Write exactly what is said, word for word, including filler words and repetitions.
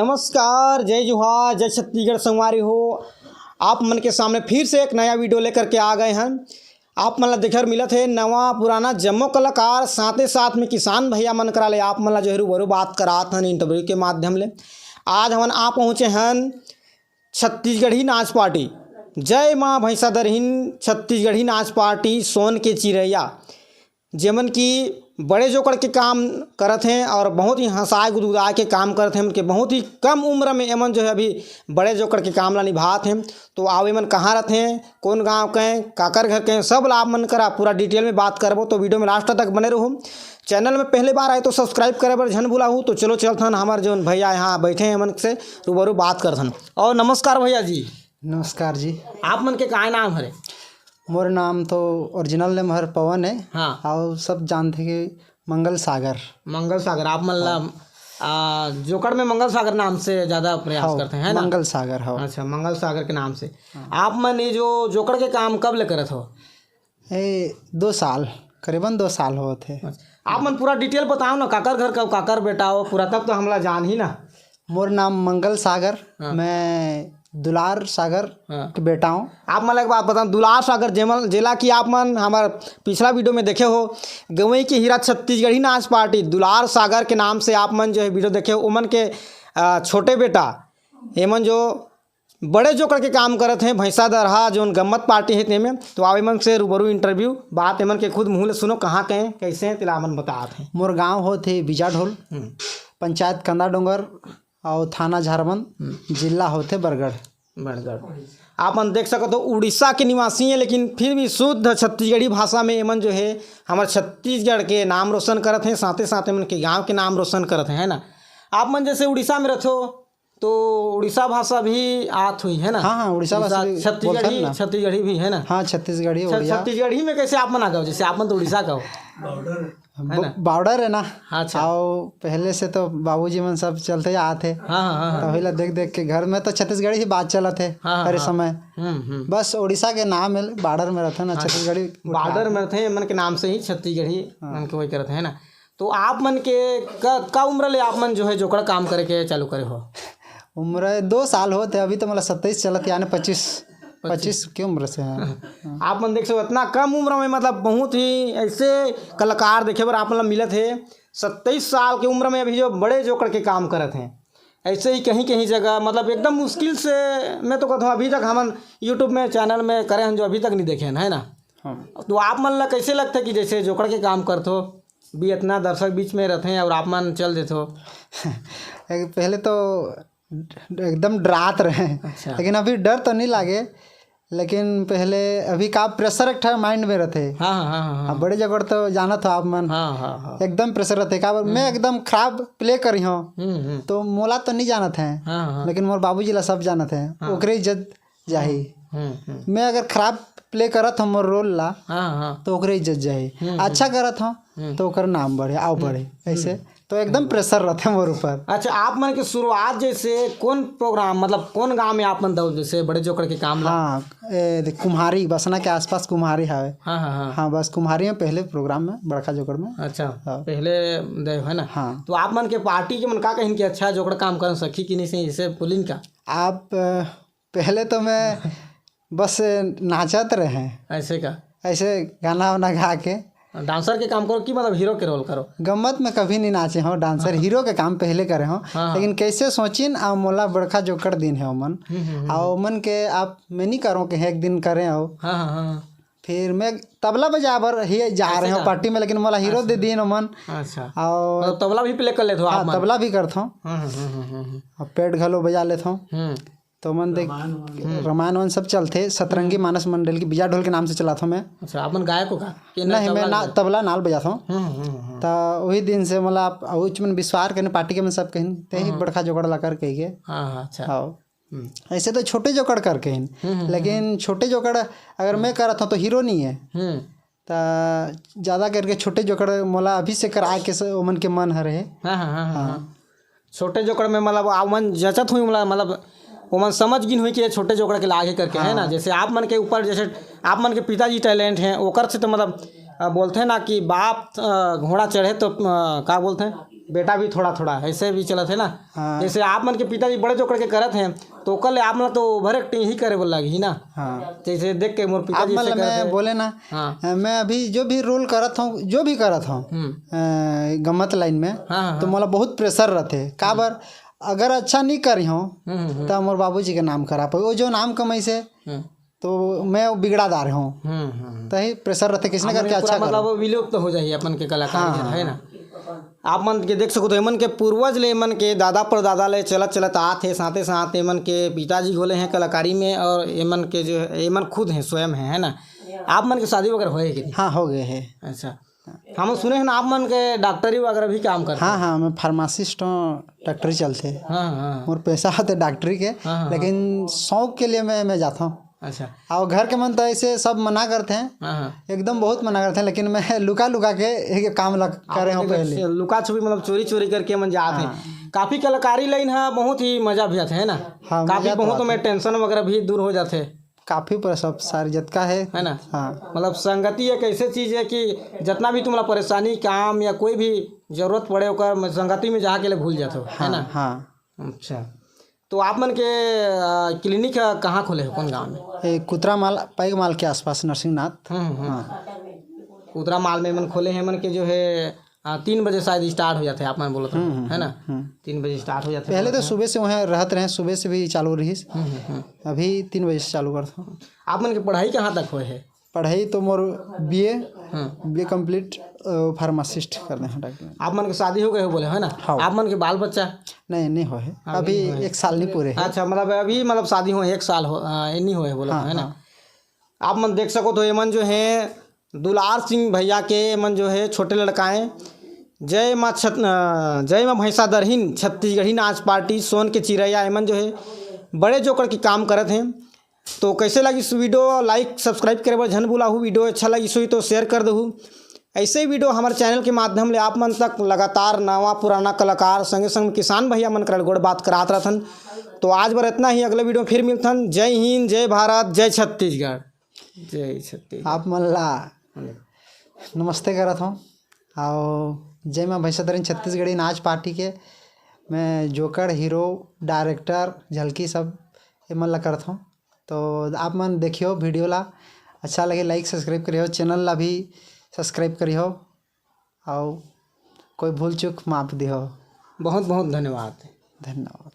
नमस्कार, जय जोहार, जय छत्तीसगढ़ संगवारी हो। आप मन के सामने फिर से एक नया वीडियो लेकर के आ गए हन। आप मन ला देखे बर मिलत हे नवा पुराना जम्मो कलाकार, साथे साथ में किसान भैया मन करा ले आप मन ला जो है रूबरू बात करात हन इंटरव्यू के माध्यम ले। आज हमन आ पहुँचे हन छत्तीसगढ़ी नाच पार्टी, जय माँ भैंसा दरहिन छत्तीसगढ़ी नाच पार्टी सोन के चिरैया, जेमन की बड़े जोकड़ के काम करत हें और बहुत ही हंसाए गुदगुदाए के काम करत हें। उनके बहुत ही कम उम्र में एमन जो है अभी बड़े जोकड़ के काम ला निभात हें। तो आओ एमन कहाँ रहत हें, कौन गाँव के हें, काकर घर के हें, सब ला आप मन करा पूरा डिटेल में बात करबो। तो वीडियो में लास्ट तक बने रहू। चैनल में पहले बार आए तो सब्सक्राइब करे बर झन भुलाहू। तो चलो चलथन हमर जौन भैया यहाँ बैठे हें एमन से रूबरू बात करथन। और नमस्कार भैया जी। नमस्कार जी। आप मन के काय नाम हरे? मोर नाम तो ओरिजिनल नेम हर पवन है। हाँ। और सब जानथे कि मंगल सागर। मंगल सागर, आप मन ला, हाँ। आ, जोकड़ में मंगल सागर नाम से ज्यादा प्रयास हाँ, करथे, है ना? मंगल सागर, हाँ। अच्छा, मंगल सागर के नाम से। हाँ। आप मन ये जो जोकड़ के काम कब ले करत हो? ए, दो साल, करीबन दो साल होत हे। अच्छा। आप मन पूरा डिटेल बताओ ना, काकर घर का, काकर बेटा हो पूरा, तब तो हमला जान ही ना। मोर नाम मंगल सागर, हाँ। मैं दुलार सागर हाँ। के बेटा हूँ। आप मन ला एक बात बताओ, दुलार सागर जेमन, जेला कि आप मन हमर पिछला वीडियो में देखे हो, गंवई के हीरा छत्तीसगढ़ी नाच पार्टी दुलार सागर के नाम से आप मन जो है वीडियो देखे हो, ओमन के, आ, छोटे बेटा, एमन जो बड़े जोकड़ के काम करत हें, भैंसा दरहा जौन गम्मत पार्टी हे तेमे। तो आओ एमन से रूबरू इंटरव्यू, बात एमन के खुद मुँह ले सुनो, कहाँ के हें, कैसे हें, तेला हमन बतात हें। मोर गाँव होत हे बीजाढोल, हम्म। पंचायत कंदा डोंगर और थाना झारबंद, हम्म। जिला होत हे बरगढ़। बरगढ़। आप मन देख सकत हो उड़ीसा के निवासी हें, लेकिन फिर भी शुद्ध छत्तीसगढ़ी भाषा में एमन जो है हमर छत्तीसगढ़ के नाम रोशन करत हें, साथे साथ एमन के गाँव के नाम रोशन करत हें, है ना? आप मन जैसे उड़ीसा में रहथो तो उड़ीसा भाषा भी आत हुई, है ना? हाँ, हाँ, उड़ीसा भाषा उड़ीसा, भी छत्तीसगढ़ी, बोलथन ना। छत्तीसगढ़ी भी है ना? हाँ, छत्तीसगढ़ी, छ-, उड़िया। छत्तीसगढ़ी में कैसे आप मन आ गए? जैसे आप मन तो उड़ीसा का हो। बॉर्डर। है ना? बॉर्डर है ना? हाँ, अच्छा। आओ, पहले से तो बाबूजी मन सब चलते आत हे। हाँ, हाँ, हाँ, हाँ। तभी ला देख देख के घर में तो छत्तीसगढ़ी ही बात चलत हे हाँ, हर हाँ। समय। हम्म, हम्म। बस उड़ीसा के नाम है, बॉर्डर में रहते हैं ना, हाँ, छत्तीसगढ़ी उठा बॉर्डर के। में रहते हैं, मन के नाम से ही छत्तीसगढ़ी हाँ। मन के वही करते हैं ना। तो आप मन के का, का उम्र ले आप मन जो है जोकड़ काम करे के चालू करे हो? उम्र दो साल होत हे, अभी तो मतलब सत्ताईस चलत, यानी पच्चीस, पच्चीस। पच्चीस की उम्र से है। आप मन देख सको, इतना कम उम्र में मतलब बहुत ही ऐसे कलाकार देखे बर आप मन ला मिलत हे। सत्ताईस साल के उम्र में अभी जो बड़े जोकड़ के काम करत हें, ऐसे ही कहीं कहीं जगह मतलब एकदम मुश्किल से, मैं तो कहता हूँ अभी तक हमन YouTube में चैनल में करे हन जो अभी तक नहीं देखे हन, है ना? हाँ। तो आप मन ला कैसे लगता कि जैसे जोकड़ के काम करथो, भी इतना दर्शक बीच में रहते हैं और आप मन चल देथो? एक पहले तो एकदम डरात रहे, अच्छा। लेकिन अभी डर तो नहीं लागे। लेकिन पहले अभी का प्रेशर एक ठा माइंड में रहते। हाँ, हाँ, हाँ, हाँ। अब बड़े जोकड़ तो जानत हो आप मन। हाँ, हाँ, हाँ। एकदम प्रेशर रहते, काबर मैं एकदम खराब प्ले करी हूँ। हम्म, हम्म। तो मोला तो नहीं जानत है, हाँ, हाँ। लेकिन मोर बाबूजी ला सब जानत है, हाँ। ओकरे इज्जत जाही। हम्म, हम्म। मैं अगर खराब प्ले करत हूँ मोर रोल ला, हाँ, हाँ। तो ओकरे इज्जत जाही। हम्म, अच्छा हम्म। करत हूँ, हम्म। तो ओकर नाम बढ़े, आओ हम्म, बढ़े, ऐसे। हम्म। तो एकदम प्रेशर रहते मोर ऊपर। अच्छा, आप मन के शुरुआत जैसे कौन प्रोग्राम, मतलब कौन गांव में आप मन दव जैसे बड़े जोकड़ के काम ला? हाँ, ए, देख, कुम्हारी, बसना के आसपास कुम्हारी हवे। हाँ, हाँ, हाँ। हाँ, बस कुम्हारी में पहले प्रोग्राम में, बड़का जोकड़ में। अच्छा, हाँ। पहले दे है ना? हाँ। तो आप मन के पार्टी के मन का कहिन कि अच्छा जोकड़ काम करन सखी कि नहीं सही, जैसे बोलिन का? आप, अ, पहले तो मैं बस नाचत रहे। ऐसे का? ऐसे गाना वाना गा के। डांसर के काम करो कि मतलब हीरो के रोल करो? गम्मत में कभी नहीं नाचे हो, डांसर हाँ। हीरो के काम पहले करे हो, हाँ। लेकिन कैसे सोचिन आ मोला बड़का जोकड़ दिन है ओमन। हम्म, हम्म, हम्म। आ ओमन के आप मैं नहीं करो कि एक दिन करे हो। हाँ, हाँ, हाँ। फिर मैं तबला बजा बर ही जा ऐसे रहे हो का? पार्टी में, लेकिन मोला हीरो अच्छा। दे दिन ओमन। अच्छा। और मतलब तबला भी प्ले कर लेते हो आप हाँ, मन? तबला भी करता हूँ। हम्म, हम्म, हम्म, हम्म, हम्म। और पैड घलो बजा लेता हूँ। हम्म। तो मन देख, रामायण वन। हम्म। रामायण वन सब चलथे, सतरंगी हम्म। मानस मंडल की बिजा ढोल के नाम से चलाथो मैं। अच्छा, आप मन गायक हो का? कि नहीं, तबला मैं ना, बजाए? तबला नाल बजाथो। हम्म, हम्म, हम्म। त वही दिन से मोला आप, उच मन विश्वास करने पार्टी के मन सब कहिन, "ते ही हम्म। बड़का जोकड़ ला कर," कहिके। हाँ, हाँ, अच्छा। हाँ। हम्म। ऐसे तो छोटे जोकड़ कर कहिन, हम्म, हम्म, लेकिन हम्म। छोटे जोकड़ अगर मैं करत हूँ तो हीरो नहीं है। हम्म। त ज्यादा करके छोटे जोकड़ मोला अभी से कराए के स-, ओमन के मन हरे। हाँ, हाँ, हाँ, हाँ, हाँ। हाँ। छोटे जोकड़ में मतलब आ ओमन जचत हुई, मतलब, मतलब ओमन समझ गिन हुई कि ये छोटे जोकड़ के लागे करके, है ना? हाँ। जैसे आप मन के ऊपर, जैसे आप मन के पिताजी टैलेंट हैं, ओकर से तो मतलब, अ, बोलते हैं ना कि बाप, अ, घोड़ा चढ़े तो, अ, का बोलते हैं? बेटा भी थोड़ा थोड़ा ऐसे भी चलत हे ना। हाँ। जैसे आप मन के पिताजी बड़े जोकर के करत हे, तो ओकर ले आप मन ला तो ओवर एक्टिंग ही करे बर लगही ना। हाँ। जैसे देख के मोर आप पिताजी मन से ला करत मैं हे। बोले ना, हाँ। अ, मैं अभी जो भी रोल करत हूँ, जो भी करत हूँ, हम्म। अ, गम्मत लाइन में, हाँ, हाँ, तो हाँ। मोला बहुत प्रेशर रहते। काबर, अगर अच्छा नहीं करी हूँ, हम्म, हम्म, हम्म। तो मोर बाबूजी के नाम खराब हो, वो जो नाम कमाई से, हम्म। तो मैं वो बिगड़ा दार हूँ। हम्म, हम्म, हम्म। तही प्रेशर रहते, किसने आप मन करके के अच्छा पूरा करो। मतलब विलुप्त हो जाही अपन के कलाकारी हाँ, हे, हाँ, है ना? आप मन के देख सकत हो, एमन के पूर्वज ले, एमन के दादा परदादा ले चलत चलत आत हे, साथे साथ एमन के पिताजी घलो हे कलाकारी में, और एमन के जो है, एमन खुद हे, स्वयं हे, है ना? आप मन के शादी वगैरह होए हे कि नहीं? हाँ, हो गए हे। अच्छा, हम सुने हे ना, आप मन के डॉक्टरी वगैरह भी काम करते हाँ, हैं? हाँ, मैं फार्मासिस्ट हूँ, डॉक्टरी चलते। हाँ, हाँ। मोर पैसा होते डॉक्टरी के, हाँ, हाँ, हाँ। लेकिन शौक के लिए मैं, मैं जाता हूँ। अच्छा। और घर के मन तो ऐसे सब मना करते हैं, हाँ, हाँ। एकदम बहुत मना करते हैं, लेकिन मैं लुका लुका के एक काम लग आप करे हूँ लोग पहले। लुका छुपी, मतलब चोरी चोरी करके मन जात हे। हाँ। काफी कलाकारी लाइन है, बहुत ही मजा भी आते है ना। हाँ, काफी मजा तो बहुत आते में है। टेंशन वगैरह भी दूर हो जाते। काफी पूरा सब सारे जतका है। है ना? हाँ। मतलब संगति एक ऐसे चीज है कि जितना भी तुम्हारा परेशानी, काम या कोई भी जरूरत पड़े, ओकर में संगति में जाके ले भूल जाते हो, है हाँ, ना? हाँ। अच्छा, तो आप मन के, आ, क्लिनिक, आ, कहाँ खोले हो, कौन गांव में? ए, कुतरा माल, पैग माल के आसपास, नरसिंहनाथ। हम्म, हम्म, हम्म। हाँ। कुतरा माल में मन खोले हैं, मन के जो है, आ, तीन बजे शायद स्टार्ट हो जाते हैं, आप मन बोलत हम्म, रहे, हम्म, है ना? हम्म। तीन बजे स्टार्ट हो जाते हैं, पहले तो बोलत हैं। सुबह से वहाँ रहत रहे, सुबह से भी चालू रहिस। हम्म, हम्म, हम्म। अभी तीन बजे से चालू करत हूँ। आप मन के पढ़ाई कहाँ तक होए है? पढ़ाई तो मोर बीए, हम्म। बीए कंप्लीट, अ, फार्मासिस्ट कर दे हैं, डॉक्टर। आप मन के शादी हो गए हो बोले, है ना? हाँ। आप मन के बाल बच्चा? नहीं, नहीं हो है। अभी अभी नहीं होए। एक साल नहीं पूरे है। अच्छा, मतलब अभी मतलब शादी हो एक साल हो, अ, नहीं होए बोले, हाँ, है ना? हाँ। आप मन देख सको तो एमन जो है दुलार सिंह भैया के एमन जो है छोटे लड़का है। जय माँ छत-, अ, जय माँ भैंसा दरहिन छत्तीसगढ़ी नाच पार्टी सोन के चिरैया, एमन जो है बड़े जोकर के काम करत हैं। तो कैसे लगिस वीडियो? लाइक सब्सक्राइब करे बर झन भुलाहू। वीडियो अच्छा लगिस होही तो शेयर कर दहू। ऐसे ही वीडियो हमारे चैनल के माध्यम ले आप मन तक लगातार नवा पुराना कलाकार संगे संग किसान भैया मन करा गोठ बात करात रहथन। तो आज बर इतना ही, अगले वीडियो में फिर मिलथन। जय हिंद, जय भारत, जय छत्तीसगढ़। जय छत्तीसगढ़। आप मन ला नमस्ते करत हूँ। और जय माँ भैंसा दरहिन छत्तीसगढ़ी नाच पार्टी के मैं जोकर, हीरो, डायरेक्टर, झलकी सब ये मन ला करत हूँ। तो आप मन देखियो वीडियो ला, अच्छा लगे लाइक सब्सक्राइब करियो, चैनल ला भी सब्सक्राइब करियो, और कोई भूल चूक माफ दियो। बहुत बहुत धन्यवाद। धन्यवाद।